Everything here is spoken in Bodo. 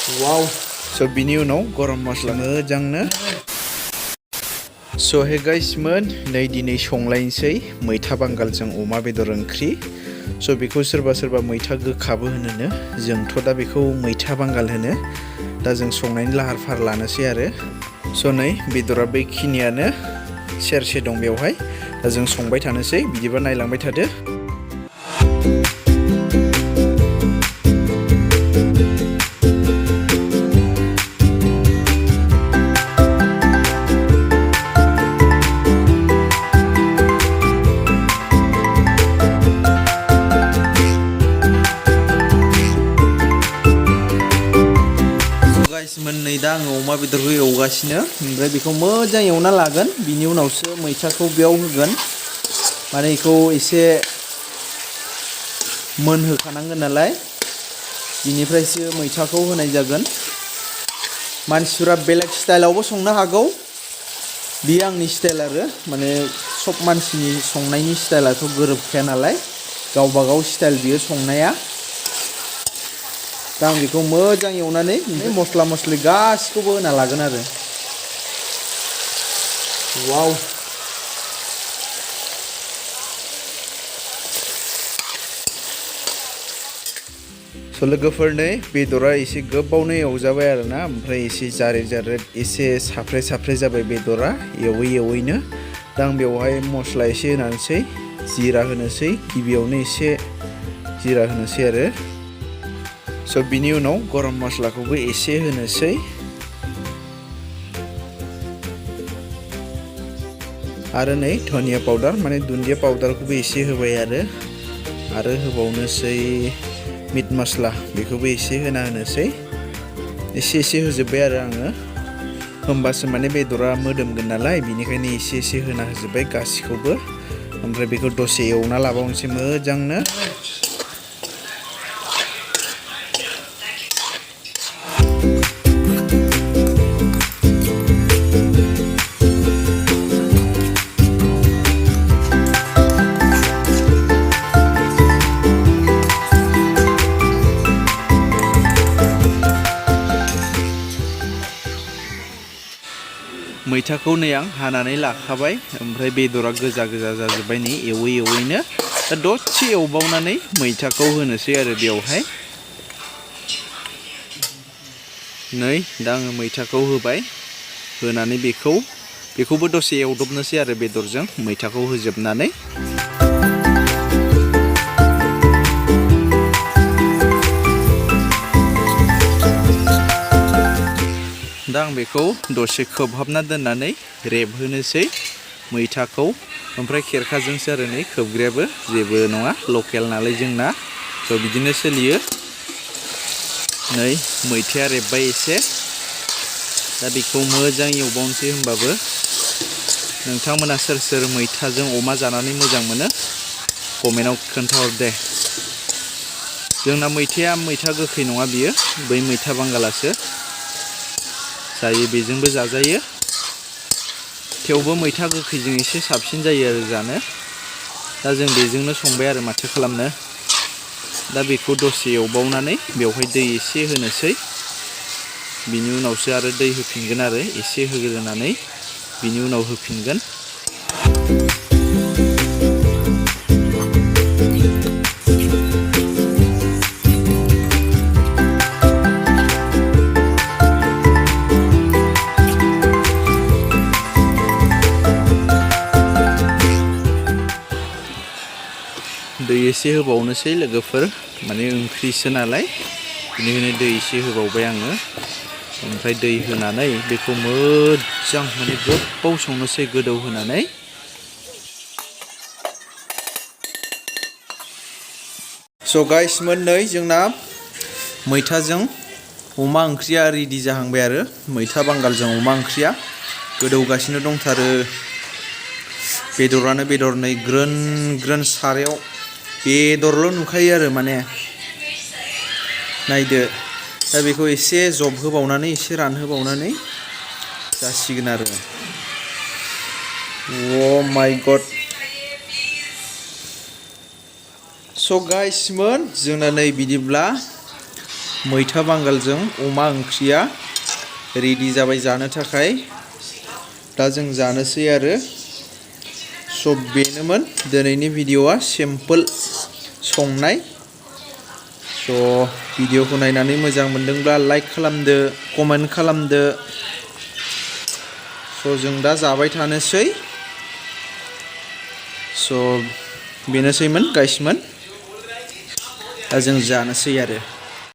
वाव स' बिनि उनाव गरम मस्ला मोजांनो स' हे गाइसमोन नै दिनै संलायनोसै मैथा बांगालजों अमा बेदर ओंख्रि स' बेखौ सोरबा सोरबा मैथा गोखाबो होनोनो जोंथ' दा बेखौ मैथा बांगाल होनो दा जों संनायनि लाहार फाहार लानोसै आरो स' नै बेदरा बेखिनियानो सेरसे दं बेवहाय दा जों संबाय थानोसै बिदिबा नायलांबाय थादो मोननै दा आङो अमा बेदरखौ एवगासिनो ओमफ्राय बेखौ मोजां एवना लागोन बिनि उनावसो मैथाखौ बेयाव होगोन माने बेखौ एसे मोनहोखानांगोन नालाय बिनिफ्रायसो मैथाखौ होनाय जागोन मानसिफोरा बेलेग स्टाइलावबो संनो हागौ बियो आंनि स्टाइल आरो माने सब मानसिनि संनायनि स्टाइलाथ' गोरोबखाया नालाय गावबा गाव स्टाइल बियो संनाया दा आं बेखौ मोजां एवनानै मस्ला मस्लि गासिखौबो होना लागोन आरो वाव स' लोगोफोर नै बेदरा एसे गोबावनो एवजाबाय आरोना ओमफ्राय एसे जारेद जारेद एसे साफ्रे साफ्रे जाबाय बेदरा एवै एवैनो दा आं बेवहाय मस्ला एसे होनानैसै जिरा होनोसै गिबियावनो एसे जिरा होनोसै आरो स' बिनि उनाव गरम मस्लाखौबो एसे होनोसै आरो नै धनिया पाउडार माने दुन्दिया पाउडारखौबो एसे होबाय आरो होबावनोसै मिट मस्ला बेखौबो एसे होना होनोसै एसे होजोब्बाय आरो आङो होमबासो माने बेदरा मोदोमगोन नालाय बिनिखायनो एसे होना होजोब्बाय गासिखौबो ओमफ्राय बेखौ दसे एवना लाबावनोसै मोजांनो मैथाखौ नै आं हानानै लाखाबाय ओमफ्राय बेदरा गोजा जाजोब्बाय नै एवै एवैनो दा दसे एवबावनानै मैथाखौ होनोसै आरो बेवहाय नै दा आङो मैथाखौ होबाय होनानै बेखौबो दसे एवदबनोसै आरो बेदरजों मैथाखौ होजोबनानै दा आं बेखौ दसे खोबहाबना दोननानै रेबहोनोसै मैथाखौ ओमफ्राय खेरखाजोंसो आरो नै खोबग्रायाबो जेबो नङा लकेल नालाय जोंना स' बिदिनो सोलियो नै मैथाया रेबबाय एसे दा बेखौ मोजां एवबावनोसै होमबाबो नोंथांमोना सोर मैथाजों अमा जानानै मोजां मोनो कमेन्टआव खोन्थाहर दे जोंना मैथा गोखै नङा बियो बै मैथा बांगालासो जायो बेजोंबो जाजायो थेवबो मैथा गोखैजों एसे साबसिन जायो आरो जानो दा जों बेजोंनो संबाय आरो माथो खालामनो दा बेखौ दसे एवबावनानै बेवहाय दै एसे होनोसै बिनि उनावसो आरो दै होफिनगोन आरो एसे होग्रोनानै बिनि उनाव होफिनगोन दै एसे होबावनोसै लोगोफोर माने ओंख्रिसो नालाय बेनिखायनो दै एसे होबावबाय आङो ओमफ्राय दै होनानै बेखौ मोजां माने गोबाव संनोसै गोदौ होनानै स' गाइसमोन नै जोंना मैथाजों अमा ओंख्रिया रेडि जाहांबाय आरो मैथा बांगालजों अमा ओंख्रिया गोदौगासिनो दंथारो बेदरानो बेदर नै ग्रोन सारायाव बेदरल' नुखायो आरो माने नायदो दा बेखौ एसे जबहोबावनानै एसे रानहोबावनानै जासिगोन आरो अ माय गड स' गाइसमोन जोंना नै बिदिब्ला मैथा बांगालजों अमा ओंख्रिया रेडि जाबाय जानो थाखाय दा जों जानोसै आरो स' बेनोमोन दिनैनि भिडिअ'आ सिम्पोल संनाय स' भिडिअ'खौ नायनानै मोजां मोनदोंब्ला लाइक खालामदो कमेन्ट खालामदो स' जों दा जाबाय थानोसै स' बेनोसैमोन गाइसमोन दा जों जानोसै आरो